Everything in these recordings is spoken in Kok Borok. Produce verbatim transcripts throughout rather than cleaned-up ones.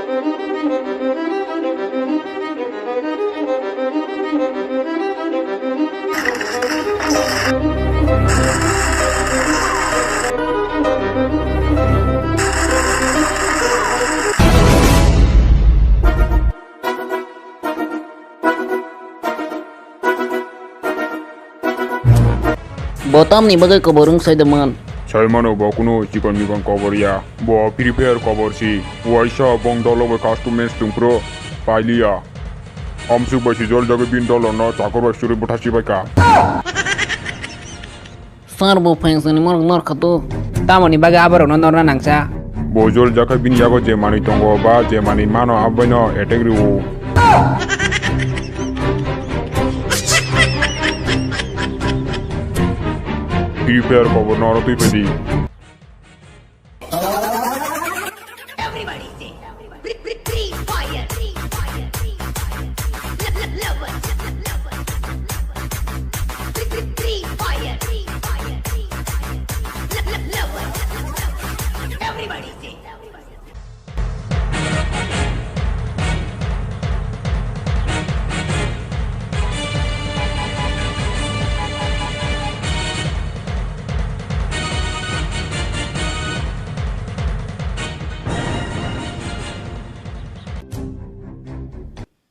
Bo tamni bagwi kobor wng sai da man? Sai mano, bo kunu chikon mikon kobor ya. Bo Free Fire kobor si. Waisa bong dolo bai custom match tungphuru pailiya. Amsuk bai si jol jagwi bin dolo no chakor bai suri butha si bai ka. Sir bo fans ni morok nor khato. Tamoni bagwi aborokno norna nangsa? Bo jol jakha bini yago je manwi tongo ba je manwi mano abaino attack riwo. Free Fire kobor no aro twi phaidi. Everybody say, free, free, free fire, free fire, free fire. Lo-, lo-, lovers, lo-, lo-, lovers, lo-, lo-, lovers. Free, free, free fire, free fire, free fire. Lo-, lo-, lovers, lo-, lo-, lovers. Everybody say,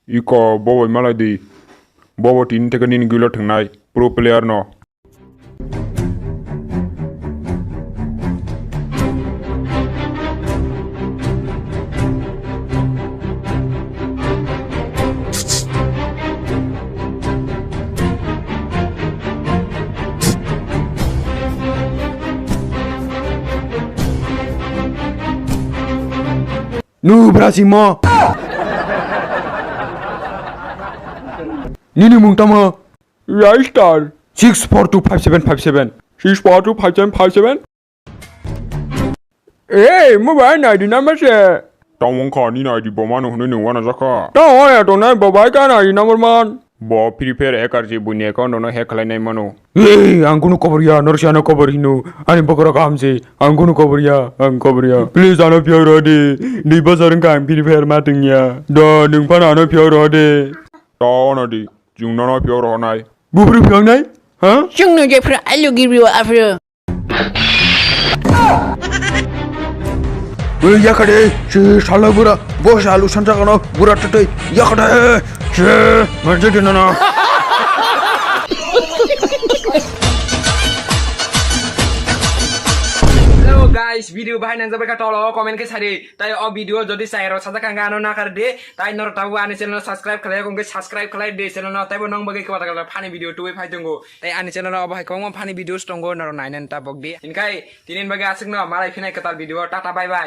Iko bobo malai di. Bobo tini teke nini guilo thengnai pro player no. Nu brasimo. Nini mung tamo? Rai star. Six four two five seven five seven. Six four two five seven five seven. Ei, mo bai nai di number se. Tamo wngkha nini I D bo mano hwnwi nwng wana jakha. Tamo ya tongnai bo bai ka nai di number man. Bo Free Fire hacker se buini account no hack khlainai mano. Ei, ang kunu kobor ya, nor siano kobor hino. Ani bokora kaham se. Ang kunu kobor ya, ang kobor ya. Please ano phiyok rw di. Dui bosor wngkha ang Free Fire ma tong ya. Do, nwng phano ano phiyok rw di. To ono di. Chwng nono phiyok rw nai. Bufru phiyok nai? Ha? Chwng no je phra alu gibri wa afro. Ui, yakade, si sala bura, bo salu sanjak ano, bura tatui, yakade, si, manjak di nana. Hello guys, video bahai nang jabai ka tolo comment khe sari, tai o video jodi sai ro sajak ang ano nakar de, tai nor tabu ani channel subscribe khlai, kong khe subscribe khlai de channel no, tai bo nong bagwi kwtal funny video tubui phai tongo. Tai ani channel o obo hai kwbangma funny videos tongo, norok nainani tabok di. Hinkhe tini bagwi aswkno malai phinai kwtal video o. Tata, bye bye.